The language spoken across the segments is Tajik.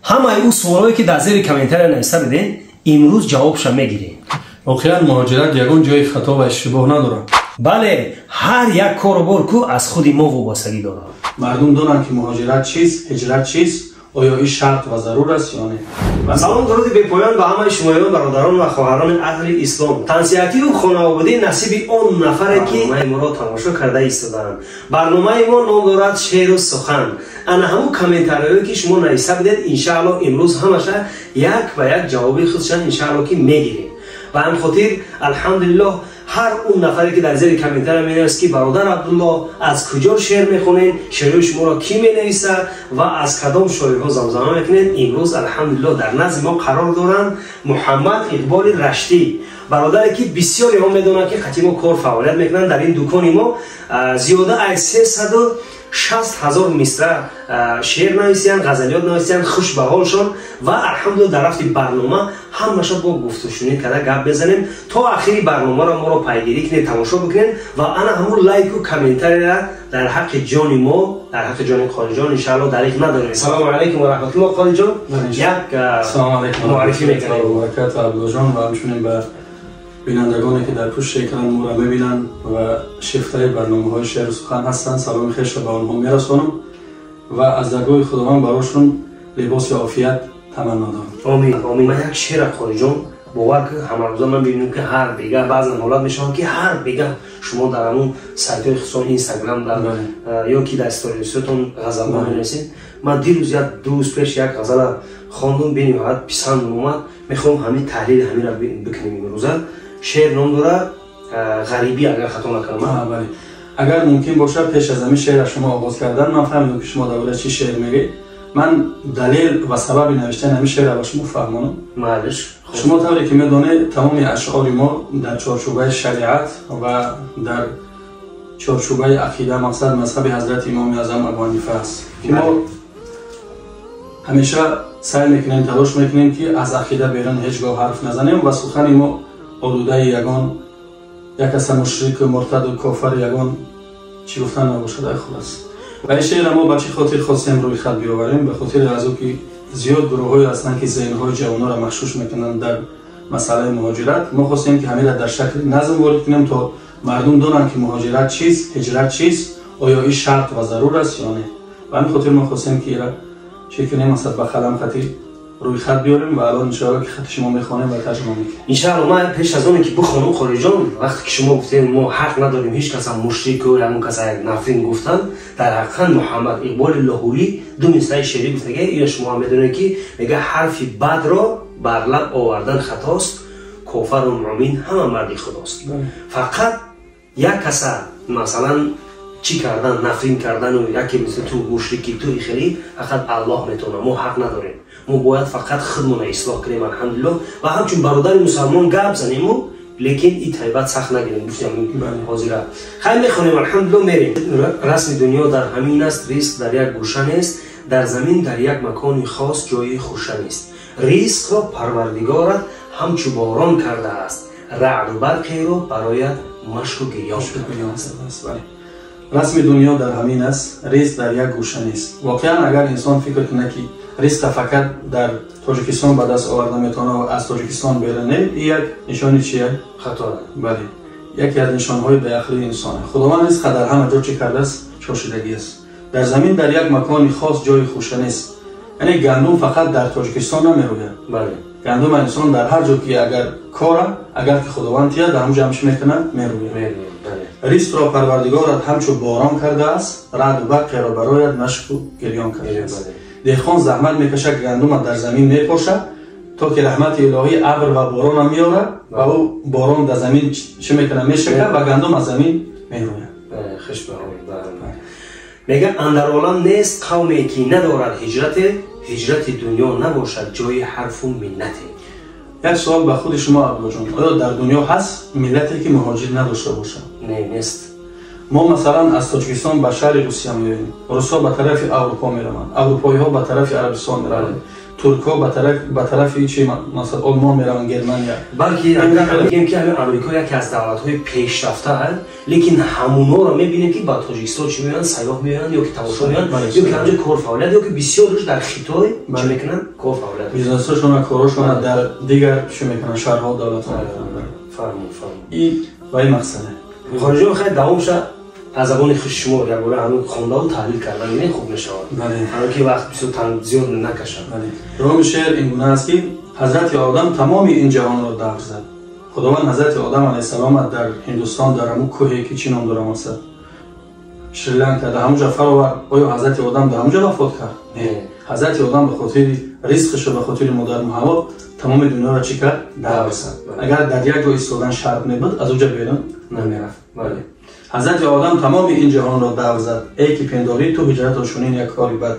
Ҳамаи ӯ суолое, ки дар зери комментария нависта будем, имрӯз ҷавобша мегирем. Воқеан, муҳоҷират ягон ҷои хато ва иштибоҳ надорад. Бале, ҳар як кору бор ку аз худи мо вобастагӣ дорад. Мардум донанд, ки муҳоҷират чист, ҳиҷрат чист, оё ин шарт ва зарур аст ё не. Салом, дуруди бепоён ба ҳамаи шумоён, бародарон ва хоҳарони аҳли ислом. Тансиҳатию хонаободӣ насиби он нафаре, ки барномаи моро тамошо карда истодаанд. Барномаи мо ном дорад «Шеъру сухан». Ана ҳамун комментариҳое, ки шумо нависта будед, иншаалло, имрӯз ҳамаша як ба як ҷавоби худшан, иншаалло, ки мегирем. Ба ҳамин хотир, алҳамдулиллоҳ, ҳар он нафаре, ки дар зери комментария менавист, ки бародар Абдулло, аз куҷо шеър мехонед, шеърҳои шуморо кӣ менависад ва аз кадом шоирҳо замзама мекунед, имрӯз, алҳамдулиллоҳ, дар назди мо қарор доранд Муҳаммад Иқболи Раштӣ, бародаре, ки бисёреҳо медонанд, ки қати мо кор фаъолият мекунанд. Дар ин дукони мо зиёда аз 360 000 мисра шеър нависиянд, ғазалиёт нависиянд. Хуш ба ҳолшон ва, алҳамдулилла, дар рафти барнома ҳамаша бо гуфтушунид карда гап мезанем. То ахири барномаро моро пайгирӣ кунед, тамошо бикунед ва ана ҳамун лайку комментария дар ҳаққи ҷони мо, дар ҳаққи ҷони Қолиҷон, иншаалло, дариқ надорем. Салому алайкум ва раҳматулло, Қолиҷон, як муаррифӣ мекунем. Баракату, Абдуллоҷон, ва ҳамчунин ба бинандагоне, ки дар пушти экран моро мебинанд ва шифтаи барномаҳои шеъру сухан ҳастанд, саломи хешро ба онҳо мерасонам ва аз даргоҳи Худованд барошон либоси офият таманно дорам. Омин, омин. Ман як шеъра, Қолиҷон, бовар ки, ҳамарӯза ман бибинем, ки ҳар бега, баъзан ҳолат мешавад, ки ҳар бега шумо дар ҳамун сайтҳои хусусан Инстаграм дар ё ки дар сторисотон ғазалҳо менависед. Ман дирӯз, як ду рӯз пеш, як ғазала хондум, бениҳоят писандам омад. Мехоҳам ҳамин таҳлили ҳаминро бикунем имрӯза. Шеър ном дорад «Ғарибӣ», агар хато накунам. Агар мумкин бошад, пеш аз ҳамин шеъра шумо оғоз кардан, ман фаҳмидам, ки шумо дар бораи чӣ шеър мегӯед. Ман далел ва сабаби навиштани ҳамин шеърро ба шумо фаҳмонам. Маълиш. Шумо тавре ки медонед, тамоми ашъори мо дар чорчӯбаи шариат ва дар чорчӯбаи ақида, мақсад, мазҳаби ҳазрати Имоми Аъзам Абу Ҳанифа аст, ки мо ҳамеша саъй мекунем, талош мекунем, ки аз ақида берун ҳеҷ гоҳ ҳарф назанем ва сухани мо олудаи ягон як каса мушрику муртаду кофар, ягон чӣ гуфтан набошад. Ай, хулас, ва ин шеъра мо ба чӣ хотир хостем рӯи хат биёварем? Ба хотири аз ӯ ки зиёд гурӯҳҳое ҳастанд, ки зеҳнҳои ҷавононро мағшуш мекунанд дар масъалаи муҳоҷират. Мо хостем, ки ҳаминро дар шакли назм ворид кунем, то мардум донанд, ки муҳоҷират чист, ҳиҷрат чист, оё ин шарт ва зарур аст ё не. Ба ҳамин хотир мо хостем, ки ира чӣ кунем, масалан, ба қалам хати рӯи хат биёрем ва алон, иншоалло, ки хати шумо мехонем ва тарҷума мекунем. Иншаалло. Ман пеш аз оне ки бихонам, Қолиҷон, вақте ки шумо гуфтем, мо ҳақ надорем ҳеҷ каса мушрику ягон каса нафрин гуфтан, дар ҳақиқат Муҳаммад Иқболи Лоҳурӣ ду мисраи шеърӣ гуфтага, ина шумо ҳам медонед, ки мега: «Ҳарфи бадро бар лаб овардан хатост, кофару муъмин ҳама марди худост». Фақат як каса, масалан, чӣ кардан, нафрин кардану яке мисли ту мушрики, ту хеле, фақат Аллоҳ метавонад, мо ҳақ надорем. Мо бояд фақат худмона ислоҳ кунем, алҳамдулиллоҳ, ва ҳамчун бародари мусалмон гап занему, лекин и тайбат сахт нагирем. Гуфтем ҳозира хайр, мехонем, алҳамдулиллоҳ, мерем. Расми дунё дар ҳамин аст, ризқ дар як гӯша нест, дар замин дар як макони хос ҷои хуша нест. Ризқро Парвардигорат ҳамчу борон кардааст, раъду барқеро бароят машку гирён. Расми дунё дар ҳамин аст, ризқ дар як гӯша нест. Воқеан, агар инсон фикр кунад, ки ризқа фақат дар Тоҷикистон ба даст оварда метавонад ва аз Тоҷикистон берун не, ин як нишони чия? Хато. Бале, яке аз нишонҳои беақлии инсоне. Худованд ризқа дар ҳама ҷо чӣ кардааст? Чошидагӣ аст. Дар замин дар як макони хос ҷои хуша нест, яъне гандум фақат дар Тоҷикистон намерӯяд. Гандум инсон дар ҳар ҷо ки агар кора, агар ки Худованд тия, дар ҳамон ҷо ҳам чӣ мекунад? Мерӯяд. Ризқро Парвардигорат ҳамчу борон кардааст, раъду барқеро барояд машку гирён кардааст. Деҳқон заҳмат мекашад, гандума дар замин мепошад, то ки раҳмати илоҳӣ абр ва борона меорад ва ӯ борон дар замин чӣ мекунад? Мешакад ва гандум аз замин мерӯяд. Мега: «Андар олам нест қавме, ки надорад ҳиҷрате, ҳиҷрати дунё набошад ҷои ҳарфу миннате». Як суол ба худи шумо, Абдуллоҷон: оё дар дунё ҳаст миллате, ки муҳоҷир надошта бошад? Не, нест. Мо, масалан, аз Тоҷикистон ба шаҳри Русия меоем, русҳо ба тарафи Аврупо мераванд, аврупоиҳо ба тарафи Арабистон мераванд. туркҳо ба тарафи чи масалан Олмон мераванд, Германия. Балки агар бигем ки ҳамин Амрико яке аз давлатҳои пешрафта аст, лекин ҳамунҳоро мебинем ки ба Тоҷикистон чӣ меоянд, сайёҳ меоянд ё ки тамошо меоянд, ё ки ҳамҷо кор фаъолият, ё ки бисёрш дар Хитой чӣ мекунанд, кор фаъолият, бизнесҳошона, корҳошона дар дигар чӣ мекунанд, шаҳрҳо, давлатҳо мекунанд. Фармуд, фармуд. И ба ин мақсаде. Хориҷиён хеле давом шад аз забони хуш шумо якбора ҳамин хондаву таҳлил кардан ин хуб мешавад, ҳамин ки вақт бисёр зиёд накашад. Давоми шеър ин гуна аст ки ҳазрати Одам тамоми ин ҷаҳонро давр зад. Худованд ҳазрати Одам алайҳиссалом дар Ҳиндустон, дар ҳамун кӯҳе ки чӣ ном дорам асад, Шри-Ланка, дар ҳамун ҷо фаровард. Оё ҳазрати Одам дар ҳамун ҷо вафот кард? Не. Ҳазрати Одам ба хотири ризқишу ба хотири модари Ҳаво тамоми дунёро чӣ кард? Давр зад. Агар дар як ҷо истодан шарт мебуд, аз он ҷо берун намерафт. Ҳазрати Одам тамоми ин ҷаҳонро давр зад. Эй ки пиндорӣ ту ҳиҷратро чунин як кори бад.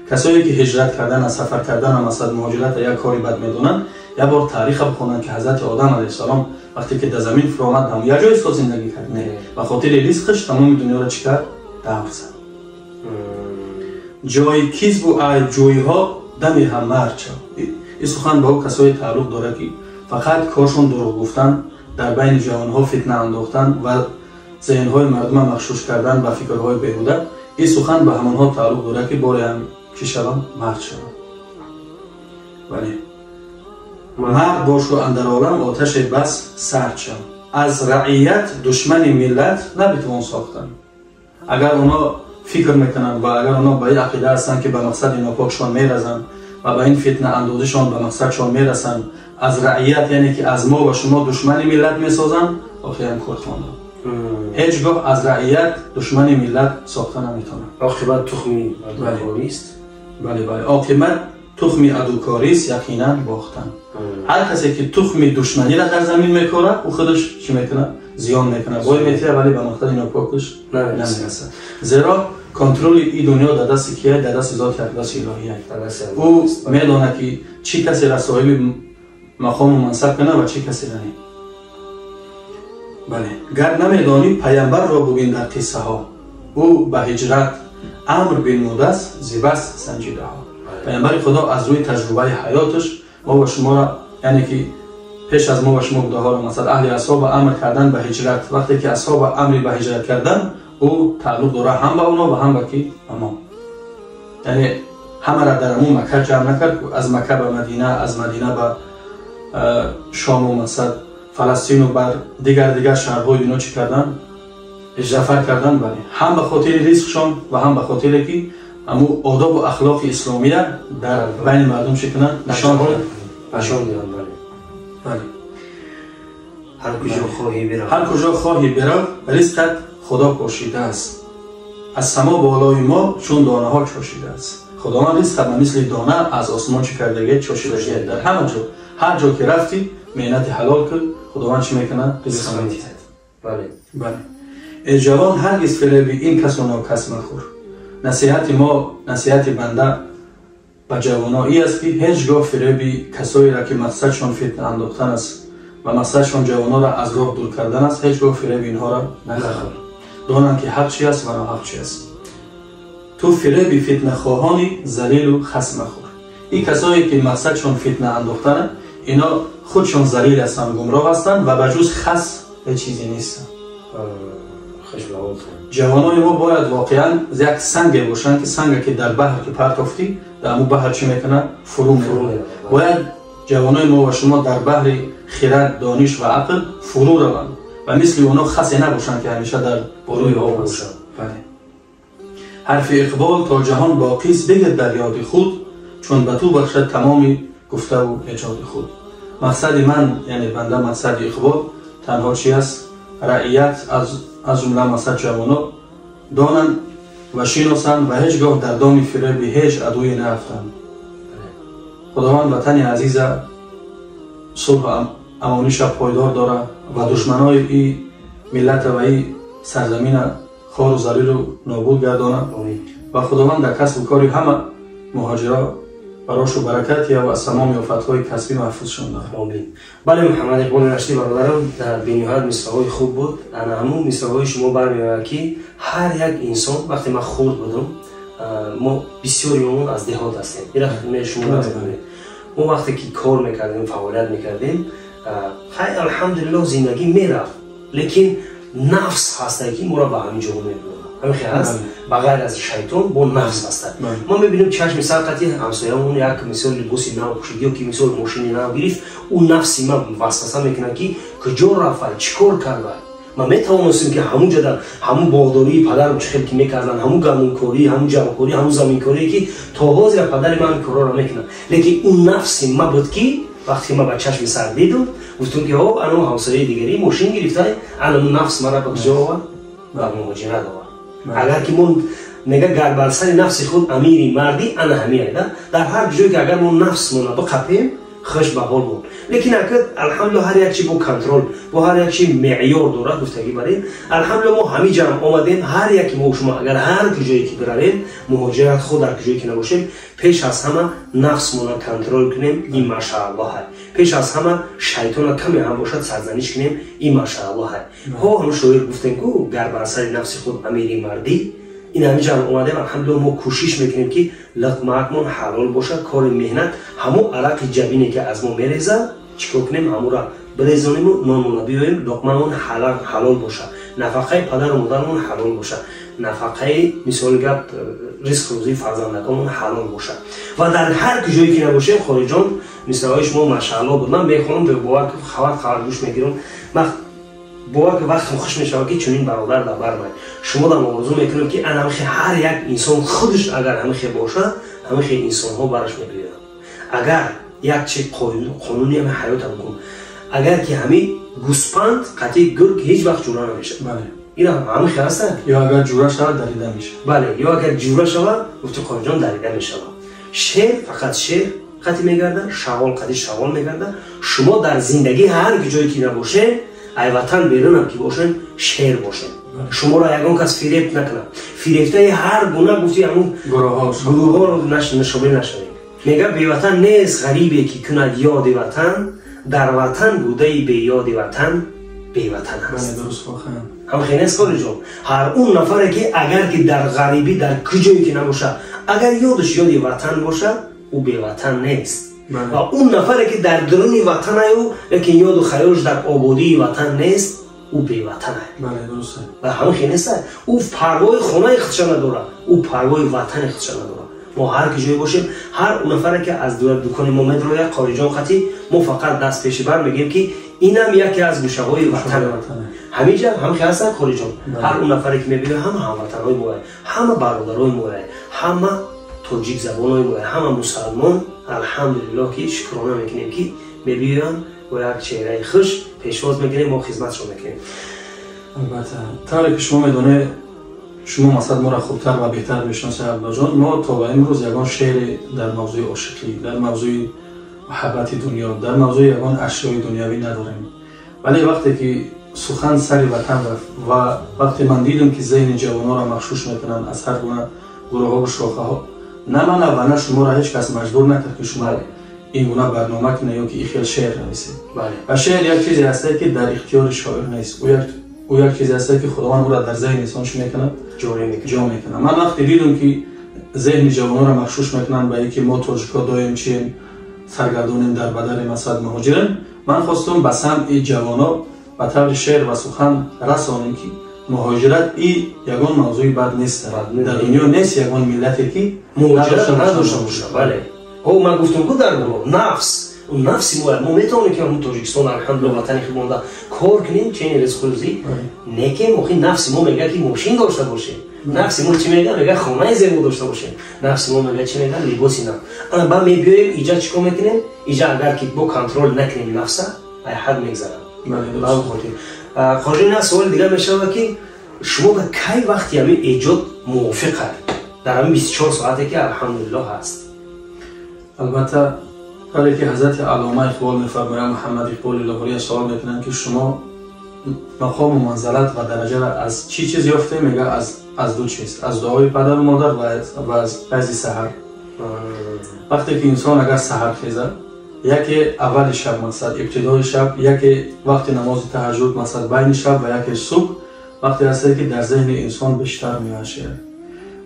Касое ки ҳиҷрат кардан, аз сафар кардан, масалан муҳоҷиратро як кори бад медонанд, як бор таъриха бихонанд ки ҳазрати Одам алайҳиссалом вақте ки дар замин фуромад, ҳам як ҷо истод зиндагӣ кард? Не. Ба хотири ризқаш тамоми дунёро чӣ кард? Давр зад. Ҷои кизбу айбҷӯиҳо дами ҳам мард шав. Ин сухан ба ӯ касое тааллуқ дорад ки фақат коршон дурӯғ гуфтан, дар байни ҷавонҳо фитна андохтан ва зеҳнҳои мардума мағшуш кардан ба фикрҳои беҳуда. Ин сухан ба ҳамонҳо тааллуқ дорад ки боре ҳам чӣ шаванд? Мард шаванд. Бале, мард бошу андар олам оташе бас сард шав. Аз раият душмани миллат набитавон сохтан. Агар оно фикр мекунанд ва агар оно ба ин ақида ҳастанд ки ба мақсади нопокшон меразанд ва ба ин фитна андозишон ба мақсадшон мерасанд, аз раият яъне ки аз мо ва шумо душмани миллат месозанд, охиран кор хонданд. Ҳеҷ гоҳ аз раият душмани миллат сохта наметавонад. Оқибат тухми адукорист. Бале, бале, оқибат тухми адукорист, яқинан бохтан. Ҳар касе ки тухми душманиро дар замин мекорад, ӯ худаш чӣ мекунад? Зиён мекунад, бой метиҳад, вале ба мақсади нопокаш намерасад. Зеро контроли ин дунё дар дасти кист? Дар дасти зоти ақдаси илоҳия. Ӯ медонад ки чӣ касеро соҳиби мақому мансаб кунад ва чӣ касеро не. Бале, гар намедонӣ паямбарро бубин дар қиссаҳо, ӯ ба ҳиҷрат амр бинмудааст зибас санҷидаҳо. Паямбари Худо аз рӯи таҷрубаи ҳаёташ мо ва шуморо, яъне ки пеш аз мо ва шумо будаҳоро, масалан аҳли асҳоба амр кардан ба ҳиҷрат. Вақте ки асҳоба амри ба ҳиҷрат кардан, ӯ тааллуқ дорад ҳам ба оно ва ҳам ба ки? Ба мо. Яъне ҳамаро дар ҳамун Макка ҷамъ накард, аз Макка ба Мадина, аз Мадина ба Шому масалан Фаластину бар дигар шаҳрҳои ино чӣ кардан? Сафар кардан. Бале, ҳам ба хотири ризқшон ва ҳам ба хотире ки ҳамун одобу ахлоқи исломия дар байни мардум чӣ кунанд? Нишон диҳанд. Бале, ҳар куҷо хоҳӣ бирав, ҳар куҷо хоҳӣ бирав, ризқат Худо пошидааст. Аз само болои мо чун донаҳо чошидааст. Худованд ризқат ба мисли дона аз осмон чӣ кардагия? Чошидагия. Дар ҳама ҷо, ҳар ҷо ки рафтӣ, меҳнати ҳалол кун, Худованд чӣ мекунад? Ризқ медиҳад. Бале, бале. Эй ҷавон, ҳаргиз фиреби ин касу нокас махӯр. Насиҳати мо, насиҳати банда ба ҷавоно ин аст ки ҳеҷ гоҳ фиреби касоеро ки мақсадшон фитна андохтан аст ва мақсадшон ҷавононро аз роҳ дур кардан аст, ҳеҷ гоҳ фиреби инҳоро нахӯр. Донанд ки ҳақ чи аст ва ноҳақ чи аст. Ту фиреби фитнахоҳони залилу хас махӯр. Ин касое ки мақсадшон фитна андохтан, ино худшон залил ҳастанд, гумроҳ ҳастанд ва ба ҷуз хас ҳеҷ чизе нестанд. Ҷавонони мо бояд воқеан як санге бошанд ки санге ки дар баҳр ки партофтӣ, дар ҳамун баҳр чӣ мекунад? Фурӯ меравад. Бояд ҷавонои мо ва шумо дар баҳри хирад, дониш ва ақл фурӯ раванд ва мисли оно хасе набошанд ки ҳамеша дар рӯи об бошанд. Бале, ҳарфи иқбол то ҷаҳон боқист, бигир дар ёди худ, чун ба ту бахшад тамоми гуфтаву эҷоди худ. Мақсади ман, яъне банда, мақсади иқбол танҳо чи аст? Раият аз ҷумла мақсад ҷавоно донанд ва шиносанд ва ҳеҷ гоҳ дар доми фиреби ҳеҷ адуе наафтанд. Худованд ватани азиза сулҳу амониша пойдор дорад ва душманои и миллата ва и сарзамина хору залилу нобуд гардонад ва Худованд дар касбу кори ҳама муҳоҷиро барошу баракат ва аз тамоми офатҳои касбӣ маҳфузшон дорад. Омин. Бале, Муҳаммад Иқболи Раштӣ бародарам, дар бениҳоят мисраҳои хуб буд. Ана ҳамун мисраҳои шумо бармеояд ки ҳар як инсон, вақте ман хурд будам, Мо бисёриёмон аз деҳот ҳастем, ира шумо намедонед. Мо вақте ки кор мекардем, фаъолият мекардем, хай, алҳамдулиллоҳ, зиндагӣ мерафт, лекин нафс ҳастае, ки моро ба ҳамин ҷо мебурад. Ҳамин хел ҳаст, ба ғайр аз шайтон бо нафс ҳастад. Мо мебинем, чашми сар қати ҳамсоямон як мисол либоси нав пӯшид ё ки мисол мошини нав гирифт, ӯ нафси ман васваса мекунад, ки куҷо рафт, чӣ кор карда. Ман метавонистем, ки ҳамун ҷода ҳамун боғдории падарам чӣ хел ки мекарданд, ҳамун гандумкорӣ, ҳамун ҷавкорӣ, ҳамун заминкорие, ки то ҳозира падари ман корҳоро мекунад, лекин ӯ нафси ма буд, ки вақте ман ба чашми сар дидум, гуфтум, ки ҳо, ано ҳамсояи дигарӣ мошин гирифта. Анану нафс мара ба куҷо овард? Ба муҳоҷират овард. Агар ки мо мега, гар бар сари нафси худ амири мардӣ, ана ҳамиайда. Дар ҳар ҷое ки агар мо нафсмона биқапем, хуш ба ҳол буд. Лекин акад, алҳамдулилла, ҳар як чи бо контроль, бо ҳар як чи меъёр дорад. Гуфтагӣ барем, алҳамдулилла, мо ҳамин ҷам омадем. Ҳар яки мо, шумо агар ҳар куҷое ки биравем муҳоҷират, худ дар куҷое ки набошем, пеш аз ҳама нафсмона контроль кунем, ин машааллоҳ. Пеш аз ҳама шайтона каме ҳам бошад сарзаниш кунем, ин машааллоҳ. Ҳо, ҳам шоир гуфтем ку, гар бар сари нафси худ амири мардӣ. Ин ҳамин ҷам омадем, алҳамдулилла, мо кӯшиш мекунем, ки луқмаакмон ҳалол бошад, кори меҳнат, ҳамон арақи ҷабине, ки аз мо мерезад, чӣ кор кунем? Ҳамура бирезониму нонмона биёем, луқмамон ҳалол бошад, нафақаи падару модармон ҳалол бошад, нафақаи, мисоли гап, ризқ рӯзии фарзандаконмон ҳалол бошад. Ва дар ҳар куҷое ки набошем, хориҷон, мисолҳои шумо машаалло буд. Ман мехонам, бовар, хабар хабар гӯш мегирам, бовар ки вақтам хуш мешавад, ки чунин бародар дар бармай. Шумо дам орзу мекунам, ки анамхе ҳар як инсон худаш агар ҳамихе бошад, ҳамихе инсонҳо бараш мебиёянд. Агар як чи қонуни ҳами ҳаёта бикун, агар ки ҳами гӯспанд қатъи гург ҳеҷ вақт ҷура намешавад. Ина ҳамихе ҳаста. Ё агар ҷура шавад, дарида мешавад. Бале, ё агар ҷура шавад, гуфти қориҷон, дарида мешавад. Шер фақат шер қатъи мегарда, шағол қатъи шағол мегарда. Шумо дар зиндагӣ ҳар ҷое ки набошед, ай ватан берунам ки бошем, шер бошем, шуморо ягон кас фиреб накунад. Фирефтаи ҳар гуна, гуфти, ҳамун гурӯҳҳоро шомил нашавем. Мега, беватан нест ғарибе, ки кунад ёди ватан, дар ватан будаи беёди ватан беватан аст. Ҳамхе нест, хориҷон? Ҳар он нафаре, ки агар ки дар ғарибӣ, дар куҷое ки набошад, агар ёдаш ёди ватан бошад, ӯ беватан нест. Ва он нафаре, ки дар дуруни ватанаю, лекин ёду хаёлш дар ободии ватан нест, ӯ беватанай. Ва ҳамин хел неста, ӯ парвои хонаи худша надорад, ӯ парвои ватани худша надорад. Мо ҳар ки ҷое бошем, ҳар нафаре, ки аз дукони мо медрояд, хориҷон қатӣ, мо фақат даст пеши бар мегӯем, ки инам яке аз гӯшаҳои ватан. Ҳаминҷа ҳам хел ҳастанд, хориҷон. Ҳар он нафаре, ки мебиёяд, ҳама ҳамватанҳои моя, ҳама бародарои моя, ҳама тоҷик забонҳои моя, ҳама мусалмон. Алҳамдулиллоҳ, ки шукрона мекунем, ки мебиёянд, бо як чеҳраи хуш пешвоз мекунем, мо хизматшон мекунем. Албатта, тавре ки шумо медонед, шумо масалан моро хубтар ва беҳтар мешиносед, Абдуллоҷон, мо то ба имрӯз ягон шеъре дар мавзӯи ошиқӣ, дар мавзӯи муҳаббати дунё, дар мавзӯи ягон ашёи дунявӣ надорем. Вале вақте ки сухан сари ватан рафт ва вақте ман дидам, ки зеҳни ҷавононро махшуш мекунанд аз ҳар гуна гурӯҳҳову шохаҳо, на мана ва на шуморо ҳеҷ кас маҷбур накард, ки шумо ин гуна барнома кунед ё ки ин хел шеър нависед. Ва шеър як чизе ҳастае, ки дар ихтиёри шоир нест. Ӯ як чизе ҳастае, ки Худованд ӯро дар зеҳни инсон чӣ мекунад? Ҷо мекунад. Ман вақте дидам, ки зеҳни ҷавононро махшуш мекунанд ба ин ки мо тоҷикҳо доим чием, саргардонем, дар бадари масад муҳоҷирем, ман хостам ба самъи ҷавоно ба таври шеър ва сухан расонем, ки муҳоҷират и ягон мавзӯи бад нест. Дар дунё нест ягон миллате, ки муҳоҷират надошта бошад. Бале, о, ман гуфтам ку, дар боло нафс, нафси мо. Мо метавонем, ки ҳамун Тоҷикистон, алҳамдулилла, ватани худ монда кор кунем, чени ризқу рӯзӣ некем. Охи, нафси мо мега, ки мошин дошта бошем. Нафси мо чӣ мега? Мега, хонаи зебо дошта бошем. Нафси мо мега, чӣ мега? Либоси нав. Ана ба мебиёем, иҷа чӣ кор мекунем? Иҷа агар ки бо контроль накунем нафса, ай ҳад мегзарам. Хоҷа, суоли дигар мешавад, ки шумо ба кай вақти ҳамин эҷод мувофиқ аст дар ҳамин 24 соате, ки алҳамдулиллоҳ ҳаст? Албатта, тавре ки ҳазрати Аллома Иқбол мефармоянд, Муҳаммад Иқболи Лоҳурия, суол мекунанд, ки шумо мақому манзалат ва дараҷаро аз чӣ чиз ёфте? Мега, аз ду чиз: аз дуои падару модар ва аз файзи саҳар. Вақте ки инсон агар саҳар хезад, яке аввали шаб, мақсад ибтидои шаб, яке вақти намози таҳаҷҷуд, мақсад байни шаб, ва яке субҳ, вақте ҳастае, ки дар зеҳни инсон бештар меояд шеър.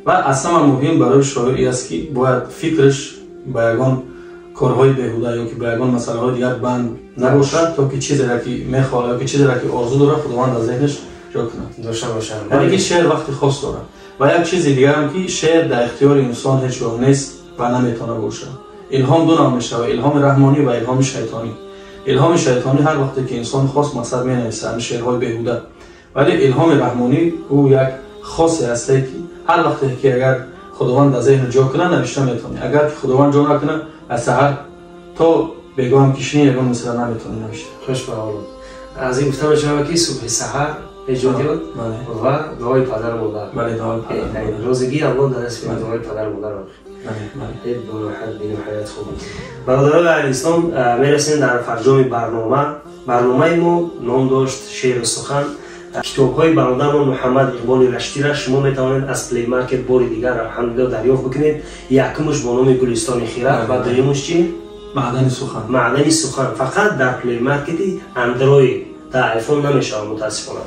Ва аз ҳама муҳим барои шоир ин аст, ки бояд фикраш ба ягон корҳои беҳуда ё ки ба ягон масъалаҳои дигар банд набошад, то ки чизеро ки мехоҳад ё ки чизеро ки орзу дорад, Худованд аз зеҳнаш ҷо кунад. Дошта бошад. Яъне ки шеър вақти хос дорад. Ва як чизи дигарам, ки шеър дар ихтиёри инсон ҳеҷ гоҳ нест ва наметавона бошад. Илҳом ду навъ мешавад: илҳоми раҳмонӣ ва илҳоми шайтонӣ. Илҳоми шайтонӣ ҳар вақте ки инсон хост, мақсад менависад, ҳамин шеърҳои беҳуда. Вале илҳоми раҳмонӣ ӯ як хосе ҳасте, ки ҳар вақте ки агар Худованд дар зеҳн ҷо кунад, навишта метавонӣ. Агар ки Худованд ҷо накунад, аз саҳар то бегоҳам кишинӣ, ягон мисра наметавонӣ навишта. Хуш ба ҳолат. Аз ин гуфта мешавад, ки субҳи саҳар эҷодиёт ва дуои падару модар. Бале, дуои падару модар. Розигии Аллоҳ дар дасти дуои падару модар. Бениҳоят хуб. Бародарони аҳли ислом, мерасем дар фарҷоми барнома. Барномаи мо ном дошт «Шеъру сухан». Китобҳои бародармон Муҳаммад Иқболи Раштира шумо метавонед аз Play Market бори дигар, алҳамдулилло, дарёфт бикунед. Якумуш бо номи «Гулистони хирад» ва дуюмуш чи? «Маъдани сухан». «Маъдани сухан». Фақат дар Play Market-и Android, дар iPhone намешавад, мутаассифона.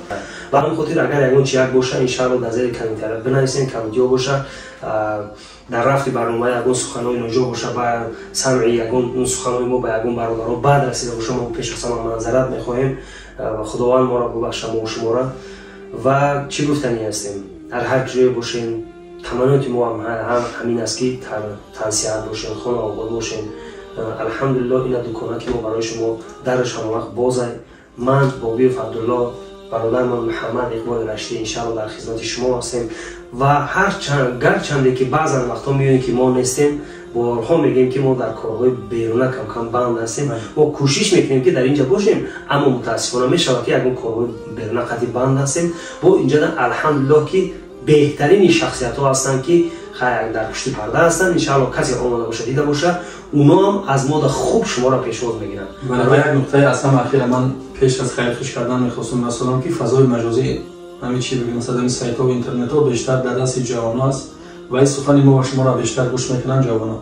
Ба ҳамин хотир, агар ягон чи як боша, иншаалло, дар зери комментария бинависем, камбудиҳо боша, дар рафти барнома ягон суханҳои ноҷо боша, ба самъи ягон суханҳои мо ба ягон бародаро баъд расида боша, мо пеш аз ҳама маъзарат мехоҳем. Худованд моро бубахша, мо шуморо. Ва чӣ гуфтанӣ ҳастем? Дар ҳар ҷое бошем, таманноти мо ҳам ҳамин аст, ки тансиҳат бошем, хона обод бошем. Алҳамдулилло, ина дукона, ки мо барои шумо дараш ҳамавақт бозай. Ман Бобиев Абдулло, бародармон Муҳаммад Иқболи Раштӣ, иншаалло, дар хизмати шумо ҳастем. Ва ҳарчанд, гарчанде ки баъзан вақтҳо меоем, ки мо нестем, борҳо мегӯем, ки мо дар корҳои беруна камкам банд ҳастем. Мо кӯшиш мекунем, ки дар инҷа бошем, аммо мутаассифона мешавад, ки ягон корҳои беруна қатъи банд ҳастем. Бо инҷа, алҳамдулиллоҳ, ки беҳтарини шахсиятҳо ҳастанд, ки хайр, дар пушти парда ҳастанд. Иншаалло, касе омода боша, дида боша, уноам аз мода хуб шуморо пешвоз мегиранд. Ва як нуқтаи аз ҳама ахира ман пеш аз хайрхуш кардан мехостум расонам, ки фазои маҷозӣ, ҳамин чи бигӯем, масалан, ҳамин сайтҳо, интернетҳо бештар дар дасти ҷавонҳо аст ва ин сухани мо ва шуморо бештар гӯш мекунанд ҷавонҳо.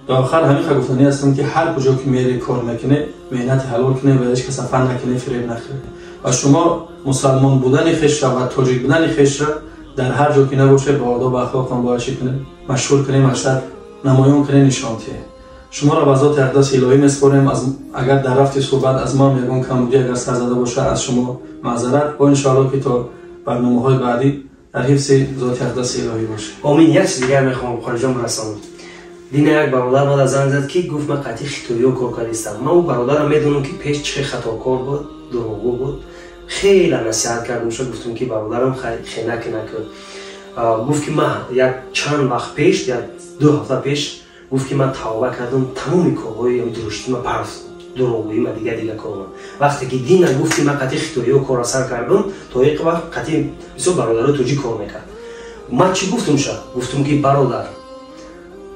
Дар охар ҳамин гуфтанӣ ҳастам, ки ҳар куҷо ки мере, кор мекунӣ, меҳнати ҳалол кунӣ ва ҳеҷ каса фан накунӣ, фиреб нахӯрӣ. Ва шумо мусалмон будани хешра ва тоҷик будани хешра дар ҳар ҷо ки набошед, ба одоб ахлоқтон бояд чӣ кунед, машҳур кунем, мақсад намоён кунем, нишон диҳем. Шуморо ба зоти ақдаси илоҳӣ месупорем. Агар дар рафти суҳбат аз мо ягон камбудӣ агар сар зада бошад, аз шумо маъзарат. Бо иншоалло, ки то барномаҳои баъдӣ дар ҳифзи зоти ақдаси илоҳӣ бошед. Омин. Як чиз дигар мехоҳам, хориҷон, расонам. Дина як бародар мада занг зад, ки гуфт: «Ман қатъи хитоиё кор кардистам». Ман ӯ бародарам медонам, ки пеш чӣ хатокор буд, дурӯғгӯ буд. Хеле насиҳат кардам, ша гуфтам, ки бародарам, хенаки накун. Гуфт, ки ман як чанд вақт пеш, як 2 ҳафта пеш, гуфт, ки ман тавба кардам, тамоми корҳои дуруштима парфтам, дурӯғгӯима, дига дига корма. Вақте ки дина гуфт, ки ман қатъи хитоиё корро сар кардам, то як вақт қатъи бисёр бародарои тоҷик кор мекард. Ман чӣ гуфтум? Ша гуфтум, ки бародар,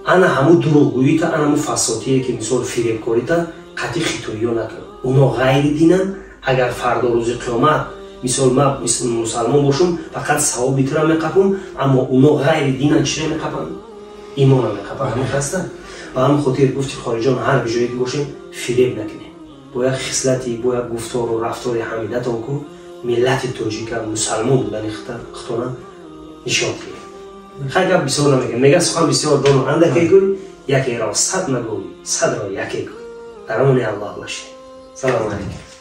ана ҳамун дурӯғгӯита, ана ҳамун фасодие, ки мисол фиребкорита, қатъи хитоиё накун. Уно ғайри динанд. Агар фардо рӯзи қиёмат, мисол, ман мусалмон бошум, фақат савоби тура меқапум, аммо уно ғайри динанд, чиро меқапанд? Имона меқапанд. Ҳамин хаста. Ба ҳамин хотир гуфти хориҷон, ҳар ҷое ки бошем, фиреб накунем, бо як хислати, бо як гуфтору рафтори ҳамидатон ку миллати тоҷика, мусалмон будани худтона нишон диҳем. Хай, гап бисёр намегӯям. Мега: «Сухан бисёр дону андаке гӯй, якеро сад нагӯй, садро яке гӯй». Дар амони Аллоҳ бошед. Салому алайкум.